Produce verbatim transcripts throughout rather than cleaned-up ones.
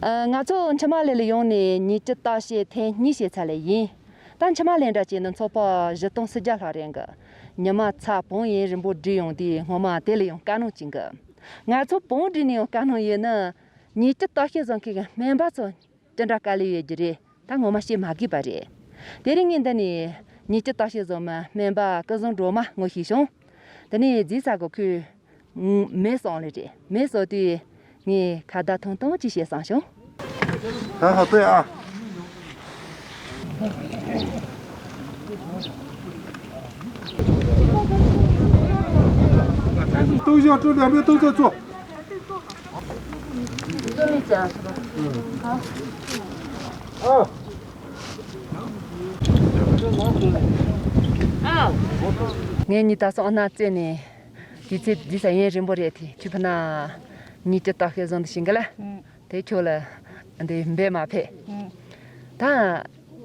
ཨ། ང་ཚོ་འཆི་མ་ལེ་ལ་ཡོང་ནས་ཉེས་ཅན་བརྟག་དཔྱད་ཐེངས་གཉིས་བྱས་ཚར་ལེ་ཡིན། ད་འཆི་མ་ལེ་འདྲ་བྱས་ན་ཚོད་དཔག་བཞི་སྟོང་སུམ་བརྒྱ་ལྷག་རེད་གི། ཉི་མ་ཚ་བོང་ཡིན་རིང་པོ་བསྒྲིགས་ཡོང་དུས་ངོ་མ་དེ་ལ་ཡང་དཀའ་སྣང་བྱུང་གི། ང་ཚོ་བོང་བསྒྲིགས་ནས་ཡང་དཀའ་སྣང་ཡོད་ན། ཉེས་ཅན་བརྟག་དཔྱད་བཟོ་མཁན་གྱི་སྨན་པ་ཚོ་ཅི་འདྲ་དཀའ་ལས་ཡོད་རྒྱུ་རེད། ད་ངོ་མ་བཤད་མ་དགོས་པ་རེད། དེ་རིང་ངས་འདི་ནས་ཉེས་ཅན་བརྟག་དཔྱད་བཟོ་མི་སྨན་པ་སྐལ་བཟང་སྒྲོལ་མ་ངོ་ཤེས་བྱུང་། དེ་ནས་རྗེས་ས་གོ་ཁོས་མེ་གསོད་ལེ་རེད། མེ་གསོད་དུས་ངས་ཁ་བརྡ་ཐུང་ཐུང་ཅིག་བྱས་བསམ་བྱུང་། 很好，对啊。都要这两边都在做。 ངས་ཉི་ད་སོང་ཨ་ན་བཙལ་ནས། དུས་ཚོད་འདི་ས་ཡུན་རིང་པོ་རེད་དེ། ཁྱོད་ཕ་ན་ཉེས་ཅན་བརྟག་དཔྱད་བཟོ་འདི་ཤིང་ག་ལ། དེ་ཁྱོད་ལ་འདི་འབད་མ་ཕེབས། ད་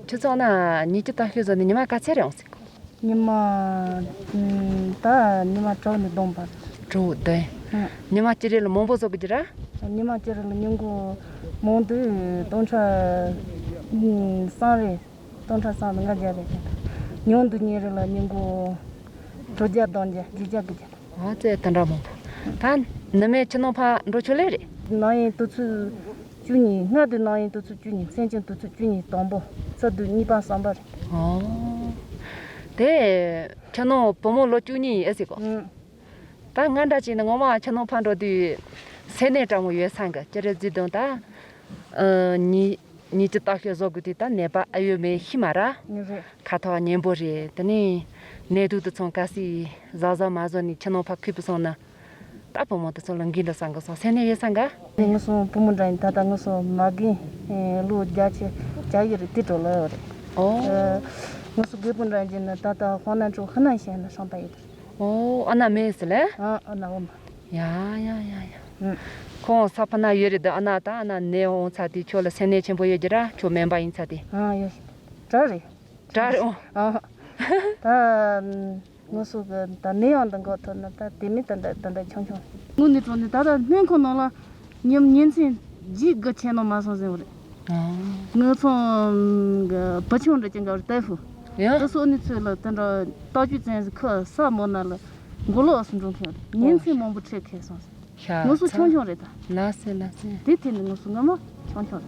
ཁྱོད་ཚོ་ན་ཉེས་ཅན་བརྟག་དཔྱད་བཟོ་འདི་ཉི་མ་ག་ཚད་རེད་འོང་ཟེར་གོ། ཉི་མ། ད་ཉི་མ་དྲུག་ནས་བདུན་བར། དྲུག་བདུན། ཨ། ཉི་མ་གཅིག་རེ་ལ་མང་པོ་བཟོ་དགོས་ཀྱི་ར། ཉི་མ་གཅིག་རེ་ལ་ཉིན་གུང་མང་དུས་སྟོང་ཕྲག་གསུམ་རེ། སྟོང་ཕྲག་གསུམ་ལ་ལྔ་བརྒྱ་རེ་བྱེད། ཉུང་དུ་ཉིན་རེ་ལ་ཉིན་གུང་དྲུག་བརྒྱ་བདུན་བརྒྱ་བརྒྱད་བརྒྱ་དགུ་བརྒྱ། ཨ་ཙེ། དེ་འདྲ་མང་པོ། ད་ནུ་མའི་ཁྱི་ནོར་ཕར་འགྲོ་ཆོག་ལེ་རེད། ནང་ཡིན་དུས་ཚོད་བཅུ་གཉིས། སྔ་དུས་ནང་ཡིན་དུས་ཚོད་བཅུ་གཉིས། མཚན་ཆུང་དུས་ཚོད་བཅུ་གཉིས་དང་པོ། ཚ་དུས་གཉིས་པ་གསུམ་པ་རེད། ཨོ། དེ་ཁྱི་ནོར་བུ་མོ་ལོ་བཅུ་གཉིས་ཡིན་ཨེ་ཟེར་གོ། ཨང་། ད་ང་འདྲ་བྱས་ན་ངོ་མ་ཁྱི་ནོར་ཕར་འགྲོ་དུས་སེམས་ནད་སྤྲང་མོ་ཡོད་སང་གི། ཅི་རེད་ཟེར་དུས་ད། ཨ། ཉེས་ཉེས་ཅན་བརྟག་དཔྱད་བཟོ་དགོས་དུས་ད་ནད་པ་ཨེ་ཡོད་མེད་ཤེས་མ་ར། ངེས་རེད། ཁ་ཐོག་ཉན་པོ་རེད། དེ་ནས་ནད་དུག་དེ་ཚོ་ག་སྲིད་བཟའ་བཟའ་མ་བཟོ་ནས་ཁྱི་ནོར་ཕར་ཁུར་བུད་སོང་ན། ད་བུ་མོ་དེ་ཚོ་ལ་འགན་འདྲ་བསམ་གི་སོང་། སེམས་ནད་ཡོད་སང་ག། ངོ་སོ་བུ་མོ་འདྲ་ཡིན། ད་ལྟ་ངོ་སོ་མ་རྒན་ལོ་བརྒྱད་ཅུ་གྱ་ཡི་རེད། དེ་འགྲོ་ལ་ཡོད་རེད། ཨོ། ཨ། ངོ་སོ་རྒད་པོ་འདྲ་ཡིན་ན་ད་ལྟ་དཔོན་ནང་ཁྲོད་ཧི་ནང་ཤན་ན་ཧྲང་པ་ཡོད་རེད། ཨོ། ཨ་ན་མེད་ཟེར་ལེ། ཨ། ཨ་ན་འོ་མ། ཡ་ཡ་ཡ་ཡ། ཨང་། ཁོང་ས་ཕ་ན་ཡོད་རེད། ད་ཨ་ན་ད་ཨ་ན་ནད་འོང་ཚར་དུས་ཁྱོད་ལ་སེམས་ནད་ཆེན་པོ་ཡོད་རྒྱུ་ར། ཁྱོད་སྨན་པ་ཡིན་ཚར་དུས། ཨང་། ཡོད། དྲག་རེད། དྲག་རེད་འོང་། ཨང་། ད་ངོ་སོ་གི་ད་ནད་ཡང་འདི་འགོ་ཐོན་ན་ད་དེ་མི་ད་འདྲ་ད་འདྲ་ཆུང་ཆུང་། དངོས་གནས་དྲང་གནས་ད་ལྟ་སྨན་ཁང་ནང་ལ་ཉིན་ཉིན་མཚན་རྗེས་དགུ་ཆད་ནོ་མ་སོང་ཟེར་བ་རེད། ཨང་། ངོ་ཚང་གི་བུ་ཆུང་འདྲ་ཅན་ག་རེ་ལྟ་བུ། ཡང་། ད་སོ་ནི་ཚོད་ལ་དེ་འདྲ་ལྟ་རྒྱུ་ཙན་ཟིག་ཁ་ས་མོ་ན་ལ་མགོ་ལོག་སུ་འགྲོ་མཁན་རེད། ཉིན་མཚན་མང་པོ་ཁྲིད་ཁེལ་སོང་ཟེར། ཤ་ངོ་སོ་ཚ། ཆུང་ཆུང་རེད་ད། ལགས་སེ་ལགས་སེ། དེ་དེ་ནི་ངོ་སོ་ངོ་མ་ཆུང་ཆུང་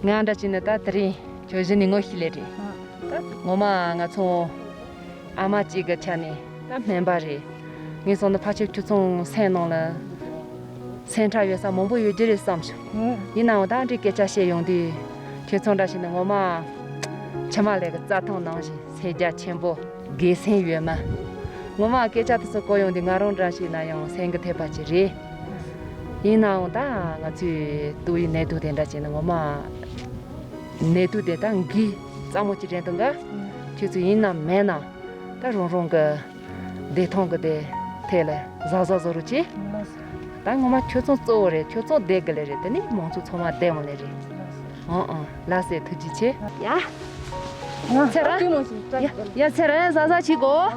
རེད། ང་འདྲ་བྱས་ན་ད་དེ་རིང་ཁྱོད་གཞི་ནས་ངོ་ཤེས་ལེ་རེད། ཨ། ད་ངོ་མ་ང་ཚོ་ཨ་མ་གཅིག་གི་ཆ་ནས་ད་སྨན་པ་རེད། ངས་སོང་ན་ཕལ་ཆེར་ཁྱོད་ཚོ་སེམས་ནང་ལ་སེམས་ཁྲལ་ཡོད་ས་མང་པོ་ཡོད་རྒྱུ་རེད་བསམ་བྱུང་། ཨ། ཡིན་ནའང་ད་འདྲའི་སྐད་ཆ་བཤད་ཡོང་དུས་ཁྱོད་ཚོ་འདྲ་བྱས་ན་ངོ་མ་འཆི་མ་ལེ་གི་རྩྭ་ཐང་ནང་བཞིན་སེམས་རྒྱ་ཆེན་པོ། དགེ་སེམས་ཡོད་མ། ངོ་མ་སྐད་ཆ་དེ་ཚོ་གོ་ཡོང་དུས་ང་རང་འདྲ་ཞིག་ན་ཡང་སེམས་ཀྱི་ཐེབས་པ་ཅིག་རེད། ཡིན་ནའང་ད་ང་ཚོས་ཏོག་དབྱིབས་ནད་དུག་དེ་འདྲ་བྱས་ན་ངོ་མ་ནད་དུག་དེ་ད་འགོས་གཙང་མོ་ཅིག་དྲན་འདུག་ག། ཁྱོད་ཚོས་ཡིན་ནམ་མིན་ནམ་ད་རང་རང་གི་བདེ་ཐང་གི་དེ་ཐད་ལ་གཟབ་གཟབ་བཟོ་རོགས་གྱིས། ད་ངོ་མ་ཁྱོད་ཚོ་གཙོ་བོ་རེད། ཁྱོད་ཚོ་བསྡད་དགོས་ལེ་རེད། དེ་ནས་མང་ཚོགས་ཚང་མ་བསྡད་འོང་ལེ་རེད། ཨང་ཨང་། ལགས་སེ། ཐུགས་རྗེ་ཆེ། ཡ། ཡ་ཚེ་རིང་། ཡ་ཚེ་རིང་། གཟབ་གཟབ་བྱེད་དགོས།